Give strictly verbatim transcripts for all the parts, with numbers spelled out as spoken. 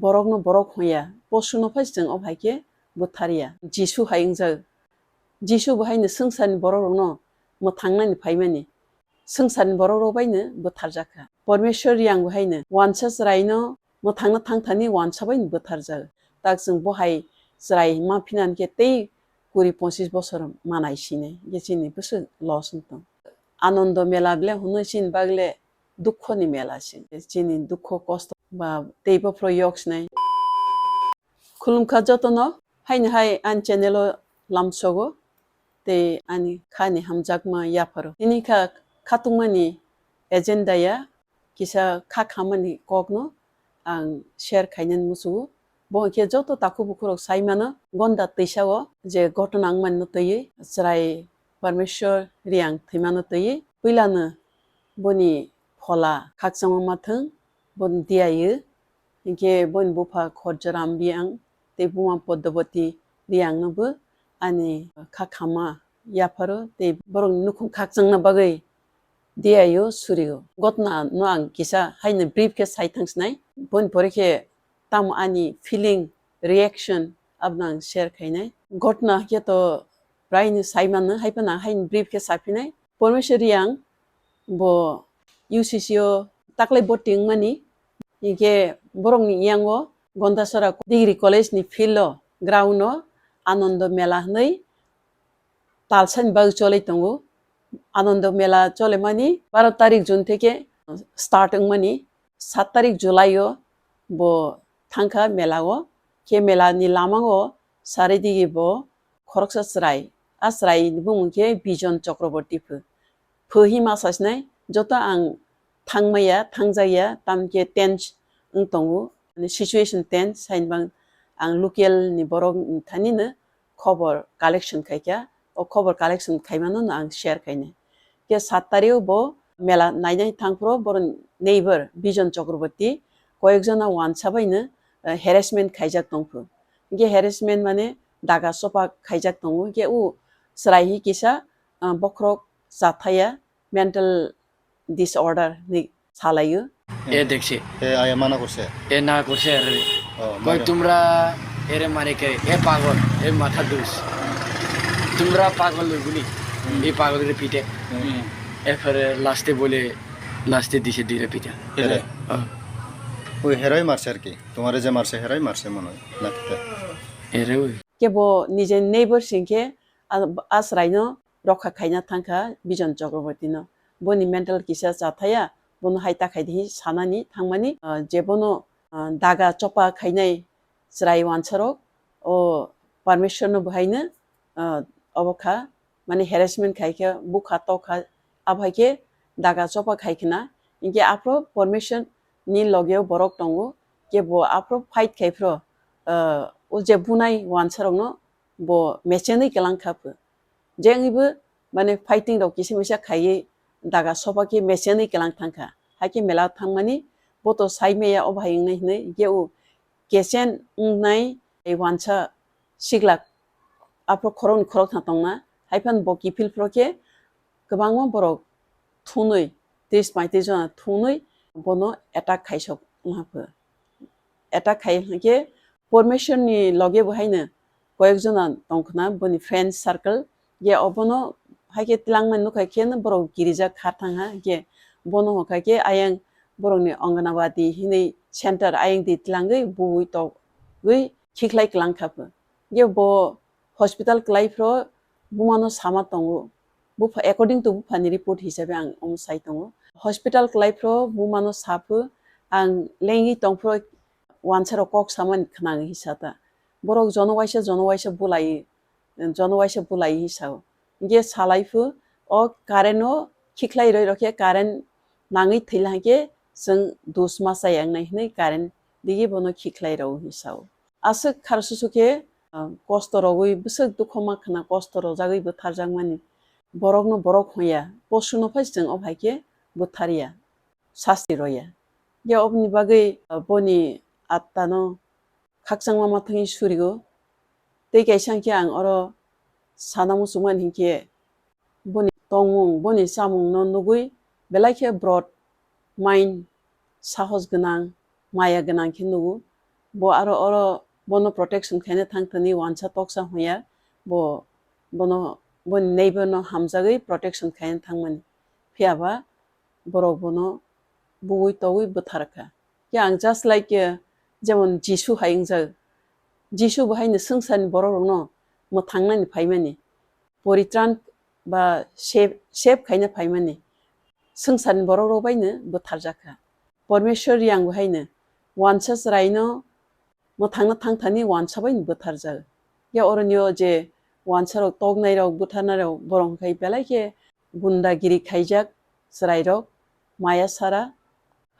borokno borok hwnya, posuno phai chwng o hai khe butharya. Jisu hai wngjak. Jisu bo haino swngcharni borokrokno mwthangnani phaimani, swngcharni borokrok baino butharjak kha. Pormeswar Riyang bo haino wansa chwraino mwthangna thangthani wansa baino butharjak. Tak chwng bo hai chwrai ma phinani khe tei kuri ponchis bosor manai sinai, je chini bwswk loss wng tong. Anando mela ble hwnwi chini bagle dukho ni mela se. Chini dukho kosto ba tei bophro yok sinai. Khulumkha jotono, haini hai ani channel o lamsogo tei ani kha ni hamjakma yapharo. Tini kha khatungmani agenda ya kisa kha khamani kokno ang share khainani muchungo. Bo hwnkhe joto takhuk bukhurok sai mano, gonda twisa o je ghotona wngmani no twiwi chwrai Parmeshwar Riyang thwimano twiwi puilano boni phola khakchangma ma thwng, boni diyaio, hinkhe boni bupha Khorjoram Riyang tei buma Poddoboti Riyangno bo ani kha khama yapharo tei borokni nukhung khakchangna bagwi diyaio surio. Ghotona no ang kisa haino brief khe sai thangsinai, boni pore khe tamo ani feeling, reaction abono ang share khainai. Ghotona khe to praini sai mano, hai phano ang haino brief khe saphinai. Pormeswar Riyang bo U C C o taklai boti wngmani, hinkhe borokni yango Gondasora Degree College ni field o, ground o Anando Mela hwnwi talsani bagwi cholwi tongo. Anando Mela cholemani baro tarik June theke start wngmani, sat tarik July o bo thangkha mela o. Khe mela ni lama o saridigi bo khoroksa chwrai, a chwrai ni bumung khe Bijon Chakraborty phu. Phu hi ma sasinai, joto ang thangmaya, thangjakya, tamkhe tense wng tongo. Mane situation tense, hainbang ang local ni borok thani no khobor collection khaikha, o khobor collection khaimano no ang share khainai. Khe sat tario bo mela nainai thangphro borok neighbor Bijon Chakraborty koyekjona wansa baino, eh, harassment khaijak tongphu. Hinkhe harassment mane daga chopa khaijak tongo. Hinkhe o chwrai hi kisa, ah, bokhorok chathaya, mental disorder hinwi salaio. এ দেখছে। এ আয়া মানা করছে। এ না করছে, আরে। ও, কয়, মানে। তোমরা এরে মারে কে? এ পাগল, এ মাথা দুষ। তোমরা পাগল ওইগুলি। হুম। এই পাগলের পিঠে। হুম। এরপরে লাস্টে বলে, লাস্টে দিছে দুইটা পিঠা। এরে। হ্যাঁ। ওই হেরাই মারছে আর কি। তোমারে যে মারছে, হেরাই মারছে মনে হয়। না কিতা? এরে ওই। Kebo nije neighbor singkhe a, a chwraino rokha khaina thangkha Bijon Chakraborty no. Boni mental kisa chathaya, bono hai ta khai di sanani thangmani, ah, je bono, ah, daga chopa khainai chwrai wansarok, o Parmeshwar no bo haino, ah, obo kha, mane harassment khai khe bukha tokha, abo hai khe daga chopa khai khna, hinkhe aphro Parmeshwar ni logeo borok tongo, kebo aphro fight khai phro, ah, o je bunai wansarokno bo mechenwi kelang kha pho. Je wngwi bo, mane, fighting rok kisa misa khaiwi daga soba khe mechenwi kelang thang kha. Hakhe mela thangmani bo to sai maya o bahai wngnai hinwi, hinkhe o kechen wngnai, tei wansa siglak aphro khoroknwi khoroktham tongna, hai phano bo kiphil phro khe kwbangma borok thunwi, tris paitris jona thunwi bono attack khaisok wngha pho. Attack khai hinkhe Parmeshwar ni loge bo haino koyek jona tongkhna boni friend circle, je obono haikhe twlangmani nukha khe borok kirijak kha thangha, hinkhe bono hokha khe ayang borokni Anganwadi hinwi center ayang di twlangwi bui togwi khikhlai kwlang kha pho. Hinkhe bo hospital kwlai phro bumano sama tongo. Bupha, according to buphani report hisabe ang omo sai tongo. Hospital kwlai phro bumano sa pho, ang lengwi tong phro wansarok kok samani khnang hi sa ta. Borok jono waisa, jono waisa bulai, jono waisa bulai hi sao. Hinkhe salai pho, o current o khikhlai roi rokhe current nangwi thwila hinkhe chwng dus ma chaya wngnai hinwi current digi bono khikhlai rw hi sao. Aswk kharsusu khe, ah, kosto rogwi bwswk dukho ma khna, kosto rojagwi bwtharjakmani. Borokno borok hwnya, posuno phai chwng o hai khe bwtharya, sasti roya. Je oboni bagwi, ah, boni attano khakchangma ma thangwi surigo. Tei kaisa hinkhe ang oro sana muchungmani hinkhe boni tongmung, boni chamungno nugwi belai khe broad mind, sahos gwnang, maya gwnang khe nugo. Bo aro oro bono protection khaina thang thani wansa toksa hoya, bo bono boni neighbor no hamjagwi protection khaina thangmani. Phiya ba borok bono bugwi togwi bwtharkha. Khe ang just like, eh, jemon Jisu hai wngjak. Jisu bo haino swngcharni borok rokno mwthangnani phaimani, poritran ba save, save khaina phaimani swngcharni borok rok baino bwtharjakha. Pormeswar yang bo haino wansa chwraino mwthangna thangthani wansa baino bwtharjak. Ya oroni o je wansa rok toknai rok, bwtharnai rok, borok hwnkhe belai khe gundagiri khaijak chwrai rok, maya sara,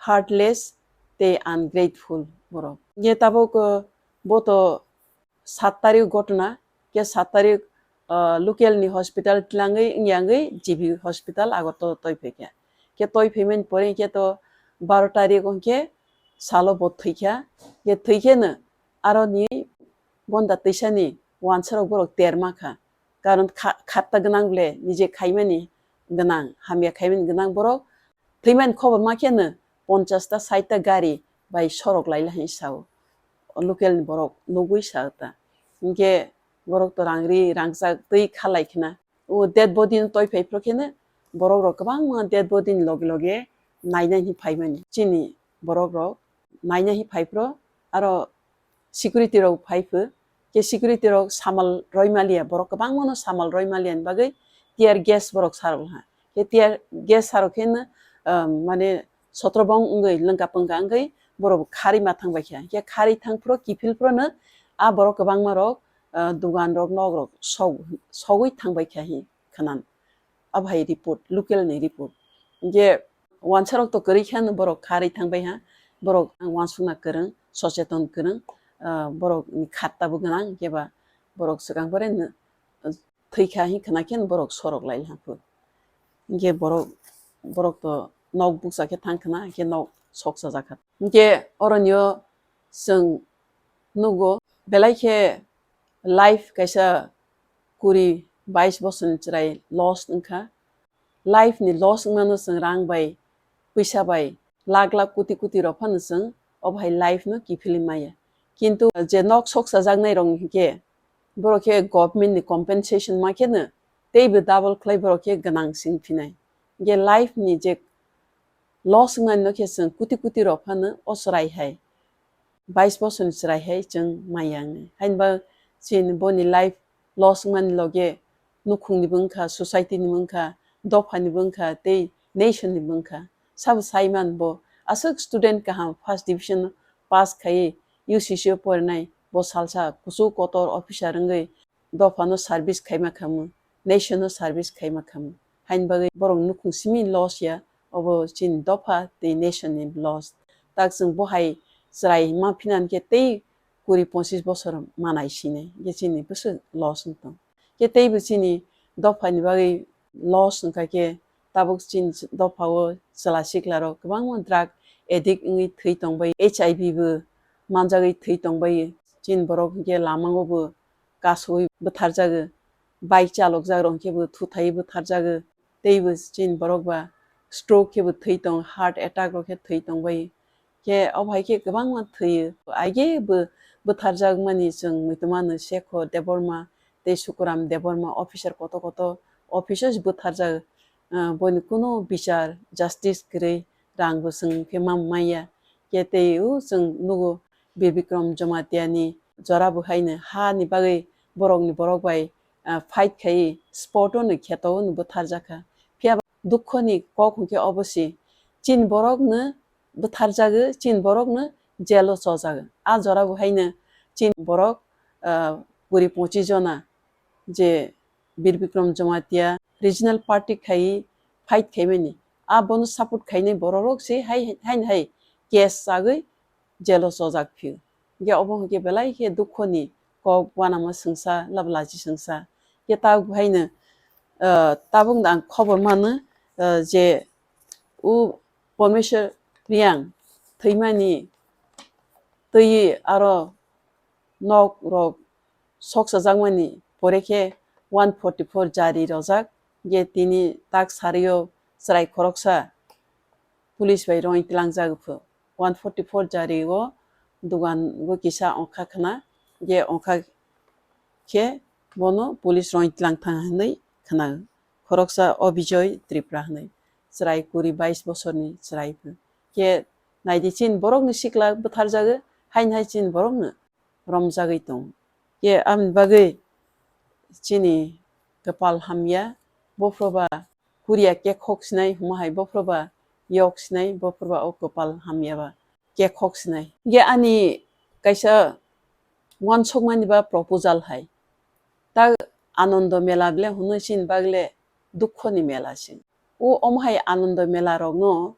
heartless tei ungrateful borok. Ye tabuk, uh, bo to sat tarik gotona, khe sat tarik, uh, local ni hospital tlangwi wngyangwi G B hospital Agartala toi phaikha. Khe toi phaimani pore khe to baro tarik hwnkhe salo bo thwikha. Khe thwikheno aroni gonda twisani wansa rok borok terma kha. Karon kha-, khatta gwnang ble, nije khaimani gwnang, hamya khaimani gwnang borok thwimani khobor ma kheno ponchas ta, sait ta gari bai sorok laila hin sao. O local ni borok nugwi sa ta. Hinkhe borok to rang ri, rangchak twi khalai khna. O dead body no toi phai phro kheno borok rok kwbangma dead body ni loge loge naina hin phaimani. Chini borok rok naina hin phai phro aro security rok phai phu, khe security rok samal roi maliya, borok kwbangma no samal roi maliya ni bagwi tear gas borok sarok ha. Khe tear gas sarok khe no, um, mane sotro bong wngwi, lwngka pwngka wngwi borok kharwi ma thang bai kha. Khe kharwi thang phro, kiphil phro no a borok kwbangma rok, uh, dugan rok, nok rok sok, sogwi thang bai kha hi khwnan. Abo hai report, local ni report. Hinkhe wansa rok to kwrwi khe no borok kharwi thang bai ha, borok ang uansukna kwrwng, socheton kwrwng, ah, borok ni khatta bo gwnang, hinkhe ba borok swkang pore no, ah, thwi kha hin khna khe no borok sorok lai ha phu. Hinkhe borok, borok to nok bukcha khe thang khna, hinkhe nok sok chajak kha. Hinkhe oroni o chwng nugo belai khe life kaisa kuri bais bosorni chwrai loss wngkha. Life ni loss wngmano chwng rang bai, pwisa bai, lakh lakh, koti koti rok phano chwng obo hai life no kiphilwi maya. Kintu je nok sok chajaknai rok hinkhe borok khe government ni compensation ma kheno teibo double khlai borok khe gwnang sing phinai. Hinkhe life ni je loss wngmani no khe chwng koti koti rok phano o chwrai hai, bais bosorni chwrai hai chwng maya wngnai. Hainba chini boni life loss wngmani loge nukhungni bo wngkha, society ni bo wngkha, dopha ni bo wngkha, tei nation ni bo wngkha. Sabo saiman bo aswk student kaham first division pass khaiwi U C C o porinai, bo salsa kuchuk kotor officer wngwi dophano service khaima khamu, nationno service khaima khamu. Haini bagwi borok nukhung simi loss ya, obo chini dopha tei nation ni loss. Tak chwng bo hai chwrai ma phinani khe tei kuri ponchis bosor manai sinai, khe chini bwswk loss wng tong. Khe teibo chini dophani bagwi loss wngkha khe tabuk chini dophao chwla sikla rok kwbangma drug addict wngwi thwi tongbai, H I V bo manjagwi thwi tongbai, chini borok hinkhe lamao bo kasui bwtharjago, bike chalokjak rok khe bo thuthai bwtharjago, tei bo chini borok ba stroke khe bo thwi tong, heart attack rok khe thwi tong bai. Khe obo hai khe kwbangma thwiyo. Aige bo bwtharjak mani chwng muitu mano Sekho Debbarma tei Sukuram Debbarma officer koto koto office o bwtharjak, ah, boni kuno bichar justice kwrwi rang bo chwng khe ma manya. Khe tei o chwng nugo Bir Bikram Jamatia ni jora bo haino ha ni bagwi borok ni borok bai, ah, fight khai spot o no kheto o no bwtharjak kha. Phiya ba dukho ni kok hwnkhe obo se, chini borok no bwtharjago, chini borok no jail o chojago. A jora bo haino chini borok, ah, kuri pochi jona je Bir Bikram Jamatia regional party khai fight khaimani, a bono support khainai borok rok se hai, haino hai case chagwi jail o chojak phio. Hinkhe obo hinkhe belai khe dukho ni kok uanama swngsa, lablachi swngsa. Hinkhe tabuk haino, ah, tabuk no ang khobor mano, ah, je o Pormeswar Reang thwimani twi aro nok rok soksajakmani pore khe one forty four jari rojak, je tini tak sario chwrai khoroksa police bai roi tlangjak pho. One forty four jari o Dugan bo kisa ongkha khna, je ongkha khe bono police roi tlang thang hinwi khna. Khoroksa Obijoy Tripura hinwi, chwrai kuri bais bosorni chwrai bo. Khe naidi chini borokni sikla bwtharjago, haini hai chini borokno romjagwi tongo. Khe aboni bagwi chini kwpal hamya, bophroba kuriya kekhok sinai, hwnma hai bophroba yok sinai, bophroba o kwpal hamya ba kekhok sinai. Khe ani kaisa uansukmani ba proposal hai, ta Anando Mela ble hwnwi chini bagle dukho ni mela se. O omo hai Anando Mela rokno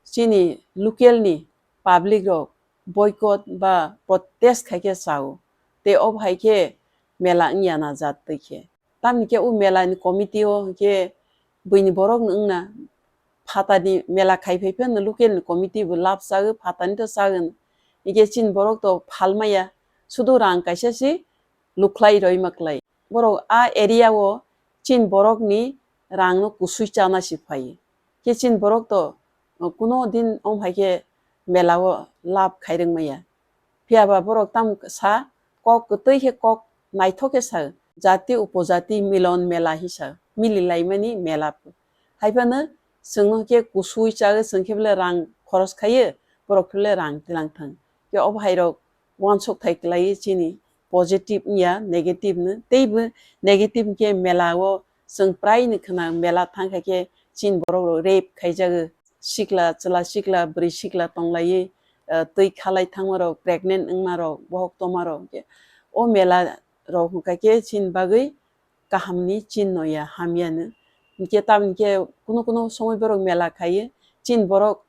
chini local ni public rok boycott ba protest khai khe chao, tei obo hai khe mela wngya na jat twi khe. Tamni khe o mela ni committee o hwnkhe buini borok no wngna phatani mela khai phai phano local ni committee bo lab chagwi phatani to chagwi hwnkhe chini borok to phalmaya sudu rang kaisa si lukhlai roi maklai. Borok a area o chini borok ni rang no kusui chana si phai. Khe chini borok to kuno din om hai khe mela o lab khai rwngmaya. Phiya ba borok tam sa kok kwtwi khe kok naithok khe sa, jati upojati milon mela hi sa, mili laimani mela. Hai phano chwng no khe kusui chagwi chwng khe bole rang khoros khaiyo, borok khe bole rang tilang thang. Khe obo hai rok uansuk thai kwlai chini positive wngya negative no, teibo negative khe mela o chwng prai no khna mela thang kha khe chini borok rok rape khaijago, sikla chwla sikla bwrwi sikla tonglaiwi, ah, twi khalai thangma rok, pregnant wngma rok, bohok tongma rok, hwnkhe o mela rok hwnkha khe chini bagwi kaham ni chinno ya, hamya no. Hwnkhe tamni khe kuno kuno somoi borok mela khaiwi chini borok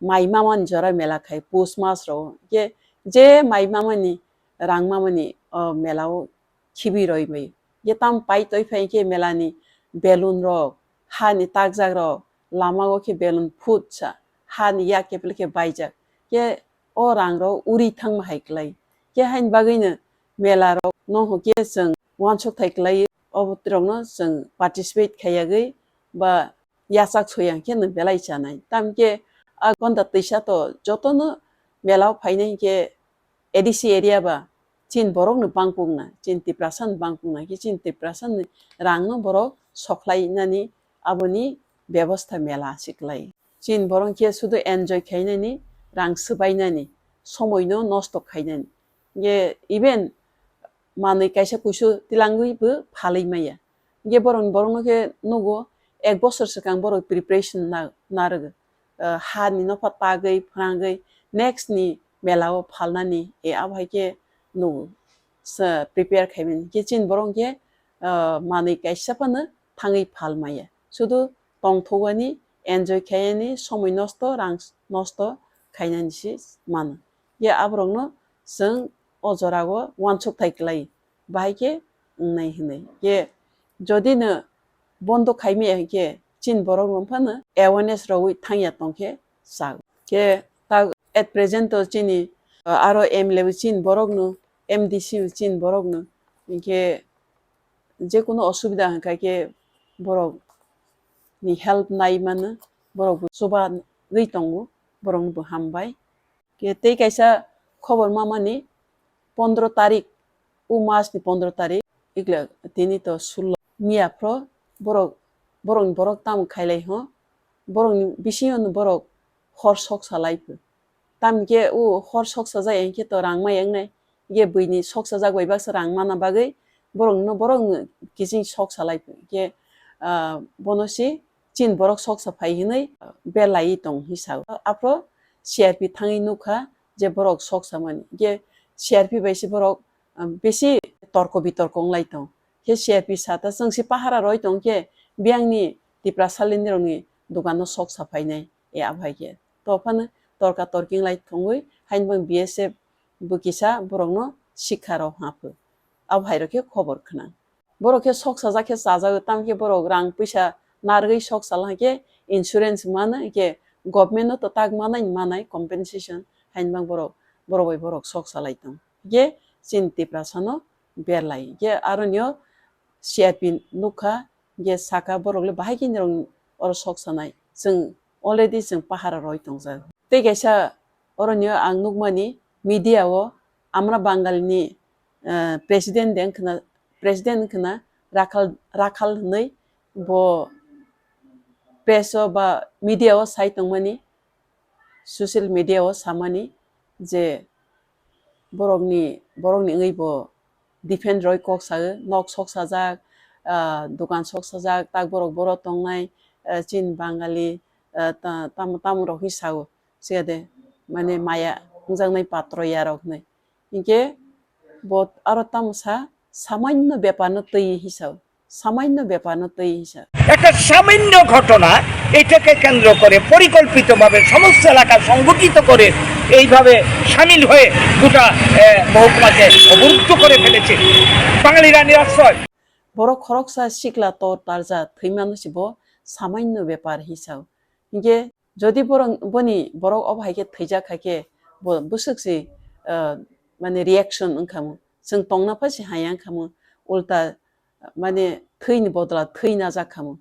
mai mama ni jora mela khai pus mas rok, hwnkhe je mai mama ni rang mama ni o mela o khibi roi bai. Hwnkhe tam pai toi phai khe mela ni balloon rok, ha ni takjak rok, lama o khe balloon phut sa, ha ni yak khe bele khe baijak. Khe o rang rok uri thangma hai kwlai. Khe haini bagwi no mela rok no hwnkhe chwng uansuk thai kwlai, obo rok no chwng participate khaiyagwi ba yachak soyang khe no belai chanai. Tam khe a gonda twisa to joto no mela o phainai hwnkhe A D C area ba chini borok no bangkuk na, chini Tiprasa no bangkuk na, khe chini Tiprasa ni rang no borok sokhlai nani aboni bebostha mela si kwlai. Chini borok khe sudu enjoy khainani, rang swbainani, somoi no nosto khainani. Ye even manwi kaisa kuisu tilangwi bo phalwi maya. Ye borok ni borok no khe nugo ek bosor swkang borok preparation na, narwgo. Ah, ha ni nokha tagwi phrangwi next ni mela o phalnani e abo hai khe nugo. Sa prepare khaimani. Khe chini borok khe, ah, manwi kaisa phano thangwi phal maya. Sudu tongthogani, enjoy khaiyani, somoi nosto, rang nosto khainani si mano. Ye aborokno chwng o jorao uansuk thai kwlai, bahai khe wngnai hinwi. Ye jodi no bondo khaimaya hinkhe chini borok rok phano awareness rogwi thangya tongkhe chak. Khe ta at present to chini, uh, aro M L A bo chini borok no, M D C bo chini borok no, hinkhe je kunu osubida hwnkha khe borok ni help nai mano, borok bo chuba gwi tongo, borok no bo hambai. Khe tei kaisa khobor mamani pondro tarik, o mas ni pondro tarik, ikla tini to sullo miya phro borok, borok ni borok tamo khailai ho, borok ni bisingo no borok hor sok salai pho. Tamni khe o hor sok sajak hinkhe to rang mai wngnai. Ye buini sok sajak bai baksa rang mana bagwi borok no, borok no kiching sok salai pho. Khe, ah, bono si chini borok sok sa phai hinwi, ah, belai tong hi sao. Aphro C R P thangwi nukha je borok sok samani. Khe C R P bai se borok, ah, bisi torko bitorko wnglai tong. Khe C R P sata chwng si pahara roi tong khe biyang ni Tiprasa lini rok ni dogan no sok sa phainai. E abo hai khe to phano torka torki wnglai thongwi haini bo B S F bo kisa borok no sikha rok hapho. Abo hai rok khe khobor khna. Borok khe sok sajak khe chajago, tamo khe borok rang puisa narwgwi sok sala khe insurance mano, khe government no to tak manai manai compensation haini bo borok, borok bai borok sok salai tong. Khe chini Tiprasa no berlai. Khe aro nio C R P nukha, je saka borok le bahai khe nirok oro sok sanai. Chwng already chwng pahara roi tongjak. Tei kaisa oro nio ang nukmani media o amra Bangalini, eh, president de wngkhna, president wngkhna Rakhal, Rakhal hwnwi bo press o ba media o sai tongmani, social media o samani je borokni, borokni wngwi bo defend roi kok sago, nok sok sajak, ah, dokan sok sajak, tak borok boro tongnai, ah, chini Bangali, ah, ta-, tamo, tamo rok hi sao, siya de, mane maya wngjaknai patro ya rok hinwi. Hinkhe bo aro tamo sa, samanno bepar no twi hi sao, samanno bepar no twi hi sao. একটা সামান্য ঘটনা, এটাকে কেন্দ্র করে পরিকল্পিতভাবে সমস্ত এলাকা সংগঠিত করে এইভাবে সামিল হয়ে গোটা, এ, মহকুমাকে অবরুদ্ধ করে ফেলেছে বাঙালি রানীর আশ্রয়। Borok khoroksa sikla tor tarja thwimano se bo samanno bepar hi sao. Hinkhe jodi borok, boni borok obo hai khe thwijak hai khe bo bwswk se, ah, mane reaction wngkhamu. Chwng tongna pha se haya wngkhamu. Ulta mane thwini bodol thwi najak khamu.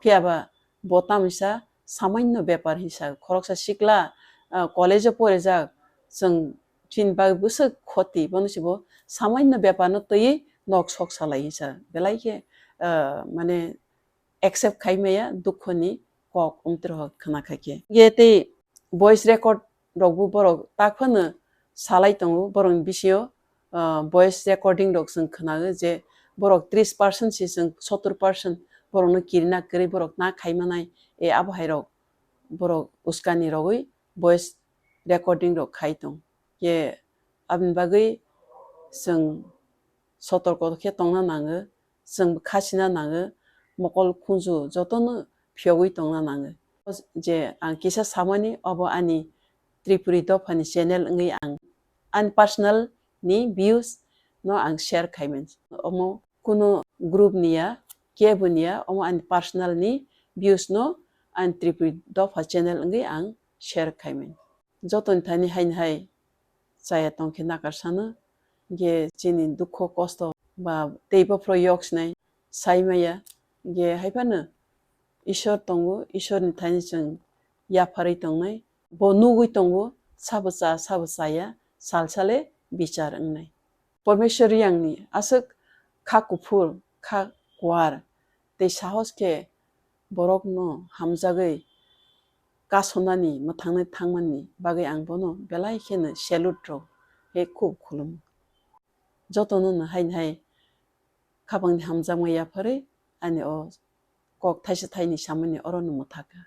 Phiya ba bo tamisa samanno bepar hinsa, khoroksa sikla, ah, college o porijak, chwng chini bagwi bwswk khoti, bono se bo samanno bepar no twiwi nok sok salai hinsa. Belai khe, ah, mane accept khai maya dukho ni kok wngtwrwk khna khai khe. Ye tei voice record rok bo borok tak phano salai tongo, borok ni bisingo, ah, voice recording rok chwng khnago je borok tris percent se chwng sottor percent borok no kirina kwrwi borok na khai manai, e abo hai rok borok uskani rogwi voice recording rok khai tong. Ye aboni bagwi chwng sotorko khe tongna nango, chwng khachina nango, mokol khunju jotono phiyogwi tongna nango. Je ang kisa samani, obo ani Tripuri dophani channel wngwi ang ani personal ni views no ang share khaimani. Omo kuno group ni ya, kebo ni ya, omo ani personal ni views no ani Tripuri dopha channel wngwi ang share khaimani. Jotoni thani haini hai chaya tongkhe nakar sano, je chini dukho kosto ba tei bophro yok sinai sai maya, je hai phano Ishwar tongo, Ishwar ni thani chwng yapharwi tongnai, bo nugwi tongo, sabo cha, sabo chaya, sal sale bichar wngnai. Pormeshwar yang ni aswk kha kuphur, kha kuar tei sahos khe borokno hamjagwi kasonani mwthangnai thangmani bagwi ang bono belai kheno salute rw khe khub khulumo. Jotono no haini hai khapangni hamjakma yapharwi ani o kok thaisa thaini samani orono mwthakha.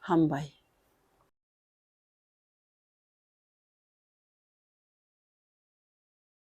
Hambai.